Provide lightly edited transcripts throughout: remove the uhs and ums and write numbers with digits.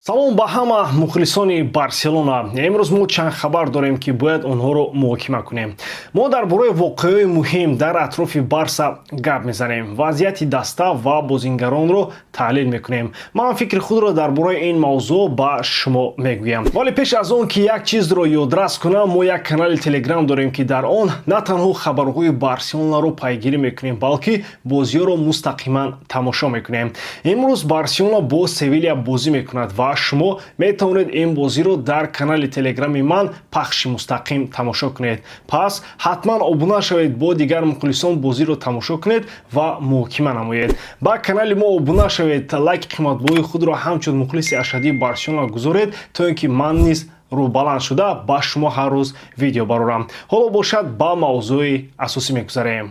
Салом ба ҳама мухлисони Барселона. Имрӯз мо чанд хабар дорем, ки бояд онҳоро муҳокима кунем. Мо дар бораи воқеаҳои муҳим дар атрофи Барса гап мезанем, вазъияти даста ва бозингаронро таҳлил мекунем. Ман фикри худро дар бораи ин мавзӯъ ба шумо мегӯям. Вале пеш аз он ки як чизро ёдрас кунам, мо як канали Телеграм дорем, ки дар он на танҳо хабарҳои Барселонаро пайгирӣ мекунем, балки бозиҳоро мустақиман тамошо мекунем. Имрӯз Барселона бо Севилия бозӣ мекунад ва шумо метавонед ин бозиро дар канали Телеграми ман пахши мустақим тамошо кунед. Пас ҳатман обуна шавед, бо дигар мухлисон бозиро тамошо кунед ва муҳокима намоед. Ба канали мо обуна шавед, лайки қиматбоҳои худро ҳамчун мухлиси ашаддии Барселона гузоред, то ин ки ман низ рӯбаланд шуда ба шумо ҳар рӯз видео барорам. Ҳоло бошад, ба мавзӯи асосӣ мегузарем.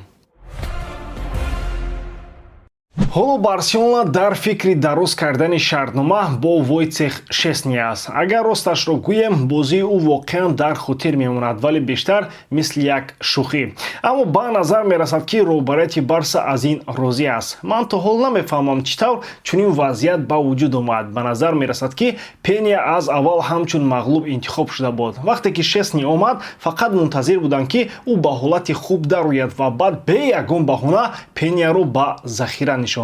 Ҳоло Барселона дар фикри дароз кардани шартнома бо Войтсех Шесни аст. Агар росташро гӯем, бозии ӯ воқеан дар хотир мемонад, вале бештар мисли як шӯхӣ. Аммо ба назар мерасад, ки роҳбарияти Барса аз ин розӣ аст. Ман то ҳол намефаҳмам, чӣ тавр чунин вазъият ба вуҷуд омад. Ба назар мерасад, ки Пения аз аввал ҳамчун мағлуб интихоб шуда буд. Вақте ки Шесни омад, фақат мунтазир буданд, ки ӯ ба ҳолати хуб дарояд ва баъд бе ягон баҳона Пенияро ба захира нишонданд.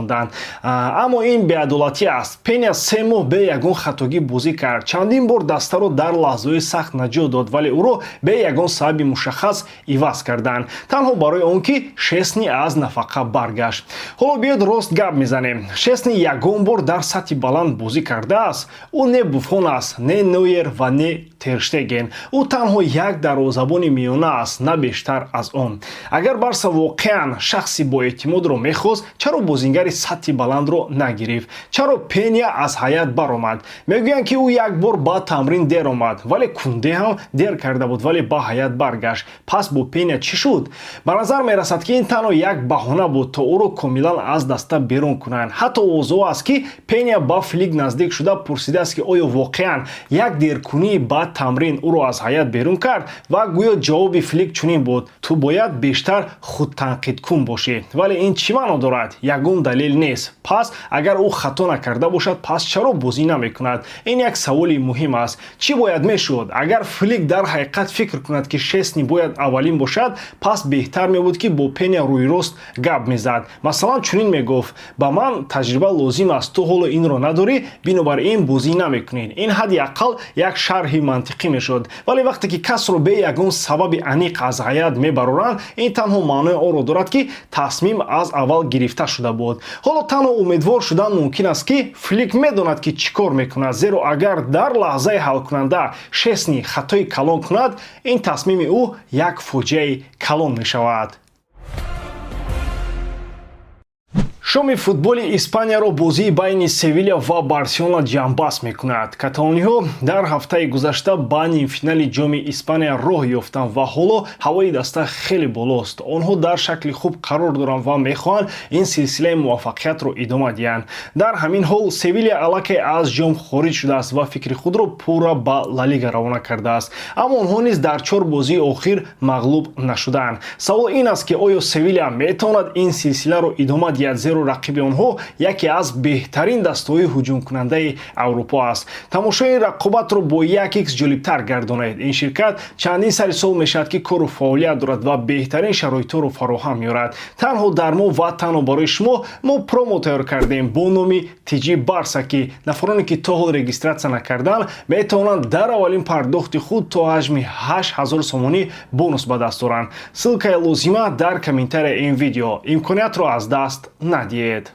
Аммо ин беадолатӣ аст. Пеня 3 моҳ бе ягон хатогӣ бозӣ кард, чандин бор дастаро дар лаҳзаҳои сахт наҷот дод, вале ӯро бе ягон сабаби мушаххас иваз карданд, танҳо барои он ки Шесни аз нафақа баргашт. Ҳоло биёд рост гап мезанем. Шесни ягон бор дар сатҳи баланд бозӣ кардааст? Ӯ не Буфон аст, не Нойер ва не Терштеген. Ӯ танҳо як дарвозабони миёна аст, на бештар аз он. Агар Барса воқеан шахси боэътимодро мехост, чаро бозингари сатҳи баландро нагирифт? Чаро Пеня аз ҳайат баромад? Мегӯянд, ки ӯ як бор ба тамрин дер омад, вале Кунде ҳам дер карда буд, вале ба ҳайат баргашт. Пас бо Пеня чӣ шуд? Ба назар мерасад, ки ин танҳо як баҳона буд, то ӯро комилан аз даста берун кунанд. Ҳатто овозҳо аст, ки Пеня ба Флик наздик шуда пурсидааст, ки оё воқеан як деркунӣ ба тамрин ӯро аз ҳайат берун кард, ва гӯё ҷавоби Флик чунин буд: «Ту бояд бештар худтанқидкун бошӣ». Вале ин чӣ маъно дорад? Ягон далел нест. Пас агар ӯ хато накарда бошад, пас чаро бозӣ намекунад? Ин як саволи муҳим аст. Чӣ бояд мешуд? Агар Флик дар ҳақиқат фикр кунад, ки Шесни бояд аввалин бошад, пас беҳтар мебуд, ки бо Пеня рӯйрост гап мезад. Масалан, чунин мегуфт: «Ба ман таҷриба лозим аст, ту ҳоло инро надорӣ, бинобар ин бозӣ намекунӣ». Ин ҳадди ақал як шарҳи мантиқӣ мешуд. Вале вақте ки касро бе ягон сабаби аниқ аз ҳайат мебароранд, ин танҳо маънои онро дорад, ки тасмим аз аввал гирифта шуда буд. Ҳоло танҳо умедвор шудан мумкин аст, ки Флик медонад, ки чӣ кор мекунад, зеро агар дар лаҳзаи ҳалкунанда Шесни хатои калон кунад, ин тасмими ӯ як фоҷиаи калон мешавад. Шоми футболи Испанияро бозии байни Севилия ва Барселона ҷамъбаст мекунад. Каталониҳо дар ҳафтаи гузашта ба нимфинали Ҷоми Испания роҳ ёфтанд ва ҳоло ҳавои даста хеле болост. Онҳо дар шакли хуб қарор доранд ва мехоҳанд ин силсилаи муваффақиятро идома диҳанд. Дар ҳамин ҳол Севилия аллакай аз ҷом хориҷ шудааст ва фикри худро пурра ба Ла Лига равона кардааст, аммо онҳо низ дар чор бозии охир мағлуб нашудаанд. Савол ин аст, ки оё Севилия метавонад ин силсиларо идома диҳад, зеро рақиби онҳо яке аз беҳтарин дастаҳои ҳуҷумкунандаи Аврупо аст. Тамошои рақобатро бо 1x ҷолибтар гардонед. Ин ширкат чандин сари сол мешавад, ки кору фаъолият дорад ва беҳтарин шароитҳоро фароҳам меорад. Танҳо дар мо ва танҳо барои шумо мо промо тайёр кардем бо номи TG Барса, ки нафароне, ки то ҳол регистрация накарданд, метавонанд дар аввалин пардохти худ то ҳаҷми 8000 сомонӣ бонус ба даст оранд. Ссылкаи лозима дар комментарияи ин видео. Имкониятро аз даст надиҳед.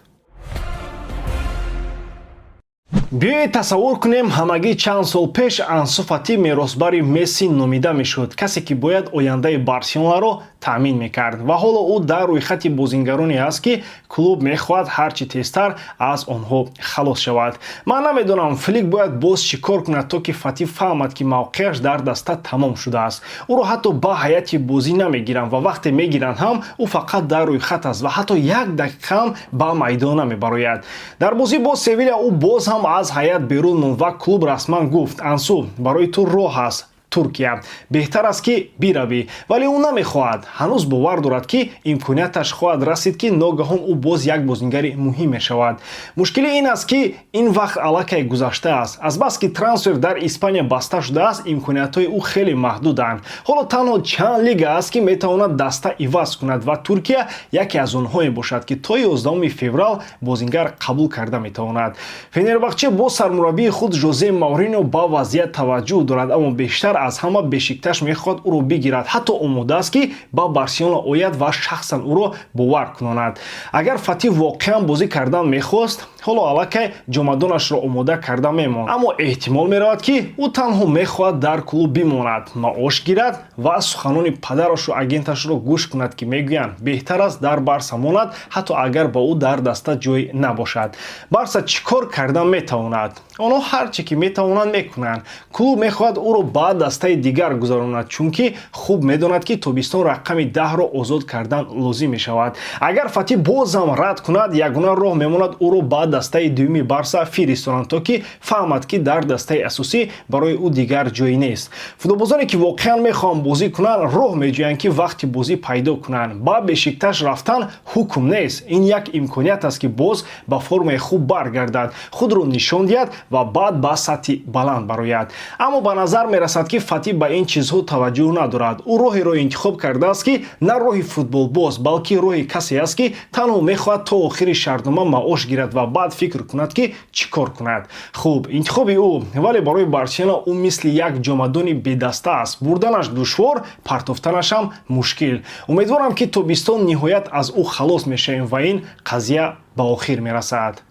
Биёед тасаввур кунем, ҳамагӣ чанд сол пеш Ансу Фати меросбари Месси номида мешуд, касе ки бояд ояндаи Барселонаро таъмин мекард. Ва ҳоло ӯ дар рӯйхати бозингароне аст, ки клуб мехоҳад ҳарчи тезтар аз онҳо халос шавад. Ман намедонам, Флик бояд боз чӣ кор кунад, то ки Фати фаҳмад, ки мавқеаш дар даста тамом шудааст. Ӯро ҳатто ба ҳайати бозӣ намегиранд ва вақте мегиранд ҳам, ӯ фақат дар рӯйхат аст ва ҳатто як дақиқа ҳам ба майдон намебарояд. Дар бозӣ бо Севилия ӯ боз ҳам аз ҳайат берун монд ва клуб расман гуфт: «Ансу, барои ту роҳ аст». Туркия. Беҳтар аст, ки биравӣ, вале ӯ намехоҳад. Ҳанӯз бовар дорад, ки имконияташ хоҳад расид, ки ногаҳон ӯ боз як бозингари муҳим мешавад. Мушкилӣ ин аст, ки ин вақт аллакай гузаштааст. Азбаски трансфер дар Испания баста шудааст, имкониятҳои ӯ хеле маҳдуданд. Ҳоло танҳо чанд лига аст, ки метавонад даста иваз кунад, ва Туркия яке аз онҳое бошад, ки то 11 феврал бозингар қабул карда метавонад. Фенербахче бо сармураббии худ Жозе Мауриньо ба вазъият таваҷҷӯҳ дорад, аммо бештар аз ҳама Бешикташ мехоҳад ӯро бигирад. Ҳатто омода аст, ки ба Барселона ояд ва шахсан ӯро бовар кунонад. Агар Фати воқеан бозӣ кардан мехост, ҳоло аллакай ҷомадонашро омода карда мемонд, аммо эҳтимол меравад, ки ӯ танҳо мехоҳад дар клуб бимонад, маош гирад ва суханони падарашу агенташро гӯш кунад, ки мегӯянд, беҳтар аст дар Барса монад, ҳатто агар ба ӯ дар даста ҷой набошад. Барса чӣ кор кардан метавонад? Онҳо ҳар чӣ ки метавонанд, мекунанд. Клуб мехоҳад ӯро ба дастаи дигар гузаронад, чунки хуб медонад, ки тобистон рақами 10-ро озод кардан лозим мешавад. Агар Фати бозам рад кунад, ягона роҳ мемонад ӯро ба дастаи дуюми Барса фиристонанд, то ки фаҳмад, ки дар дастаи асосӣ барои ӯ дигар ҷой нест. Футболбозоне, ки воқеан мехоҳанд бозӣ кунанд, роҳ меҷӯянд, ки вақти бозӣ пайдо кунанд. Ба Бешикташ рафтан ҳукм нест. Ин як имконият аст, ки боз ба формаи хуб баргардад, худро нишон диҳад ва баъд ба сатҳи баланд барояд. Аммо ба назар мерасад, ки Фатӣ ба ин чизҳо таваҷҷӯҳ надорад. Ӯ роҳеро интихоб кардааст, ки на роҳи футболбоз, балки роҳи касе аст, ки танҳо мехоҳад то охири шартнома маош гирад ва баъд фикр кунад, ки чӣ кор кунад. Хуб, интихоби ӯ, вале барои Барселона ӯ мисли як ҷомадони бедаста аст: бурданаш душвор, партофтанашам мушкил. Умедворам, ки тобистон ниҳоят аз ӯ халос мешавем ва ин қазия ба охир мерасад.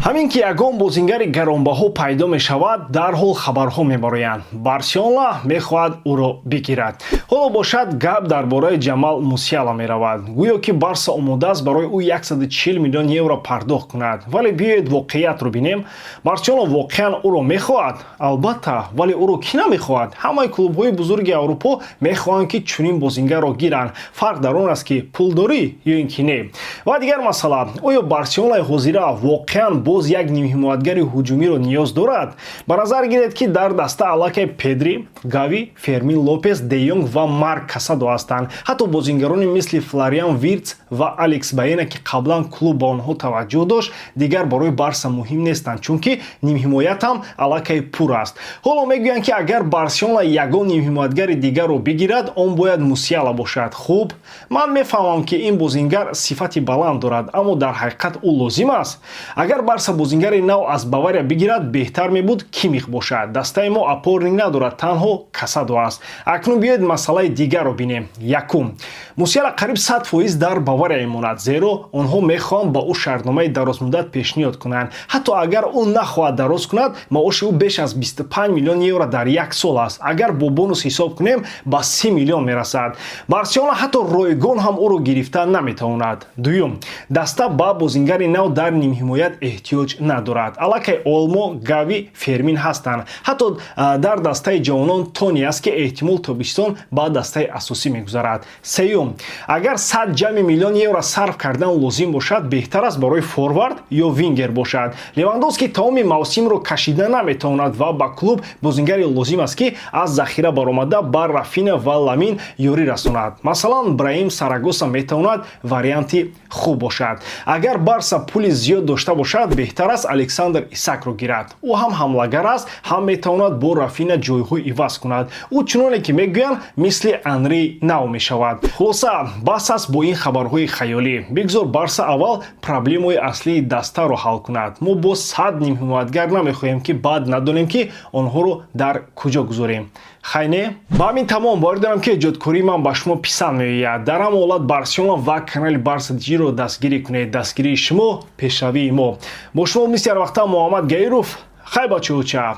Ҳамин ки ягон бозингари гаронбаҳо пайдо мешавад, дарҳол хабарҳо мебароянд: Барселона мехоҳад ӯро бигирад. Ҳоло бошад, гап дар бораи Ҷамал Мусиала меравад. Гӯё ки Барса омода аст барои ӯ 140 миллион евро пардохт кунад. Вале биёед, воқеиятро бинем. Барселона воқеан ӯро мехоҳад? Албатта, вале ӯро кӣ намехоҳад? Ҳамаи клубҳои бузурги Аврупо мехоҳанд, ки чунин бозингарро гиранд. Фарқ дар он аст, ки пул дорӣ ё ин ки не. Ва дигар масъала: оё Барселонаи ҳозира воқеан боз як нимҳимоятгари ҳуҷумиро ниёз дорад? Ба назар гиред, ки дар даста аллакай Педри, Гави, Фермин Лопес, Де Йонг ва Марк Касадо ҳастанд. Ҳатто бозингарони мисли Флориан Виртс ва Алекс Баена, ки қаблан клуб ба онҳо таваҷҷӯҳ дошт, дигар барои Барса муҳим нестанд, чунки нимҳимоят ҳам аллакай пур аст. Ҳоло мегӯянд, ки агар Барселона ягон нимҳимоятгари дигарро бигирад, он бояд Мусиала бошад. Хуб, ман мефаҳмам, ки ин бозингар сифати баланд дорад, аммо дар ҳақиқат ӯ лозим аст? Агар Барса бозингари нав аз Бавария бигирад, беҳтар мебуд Кимих бошад. Дастаи мо опорник надорад, танҳо Касадо аст. Акнун биёед, масъалаи дигарро бинем. Якум, Мусиала қариб 100% дар Бавария мемонад, зеро онҳо мехоҳанд ба ӯ шартномаи дарозмуддат пешниҳод кунанд. Ҳатто агар ӯ нахоҳад дароз кунад, маоши ӯ беш аз 25 миллион евро дар як сол аст. Агар бо бонус ҳисоб кунем, ба 30 миллион мерасад. Барселона ҳатто ройгон ҳам ӯро гирифта наметавонад. Дуюм, даста ба бозингари нав дар нимҳимоят эҳтиёҷ надорад. Аллакай Олмо, Гави, Фермин ҳастанд. Ҳатто дар дастаи ҷавонон Тони аст, ки эҳтимол тобистон ба дастаи асосӣ мегузарад. Сеюм, агар 100 ҷамъи миллион евро сарф кардан лозим бошад, беҳтар аст барои форвард ё вингер бошад. Левандовски тамоми мавсимро кашида наметавонад ва ба клуб бозингари лозим аст, ки аз захира баромада ба Рафина ва Ламин ёрӣ расонад. Масалан, Браим Сарагоса метавонад варианти хуб бошад. Агар Барса пули зиёд дошта бошад, беҳтар аст Александр Исакро гирад. Ӯ ҳам ҳамлагар аст, ҳам метавонад бо Рафина ҷойҳо иваз кунад. Ӯ, чуноне ки мегӯянд, мисли Анри нав мешавад. Хулоса, бас аст бо ин хабарҳои хаёлӣ. Бигзор Барса аввал проблемаи аслии дастаро ҳал кунад. Мо боз 100 нимҳимоятгар намехоҳем, ки баъд надонем, ки онҳоро дар куҷо гузорем. Хай, не, ба ҳамин тамом. Боварӣ дорам, ки эҷодкории ман ба шумо писанд меояд. Дар ҳама ҳолат Барселона ва канали Барса Диҷиро дастгирӣ кунед. Дастгирии шумо — пешравии мо. Бо шумо мисли ҳарвақта Муҳаммад Гаиров. Хай, бачаҳоча,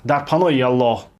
дар паноҳи Аллоҳ.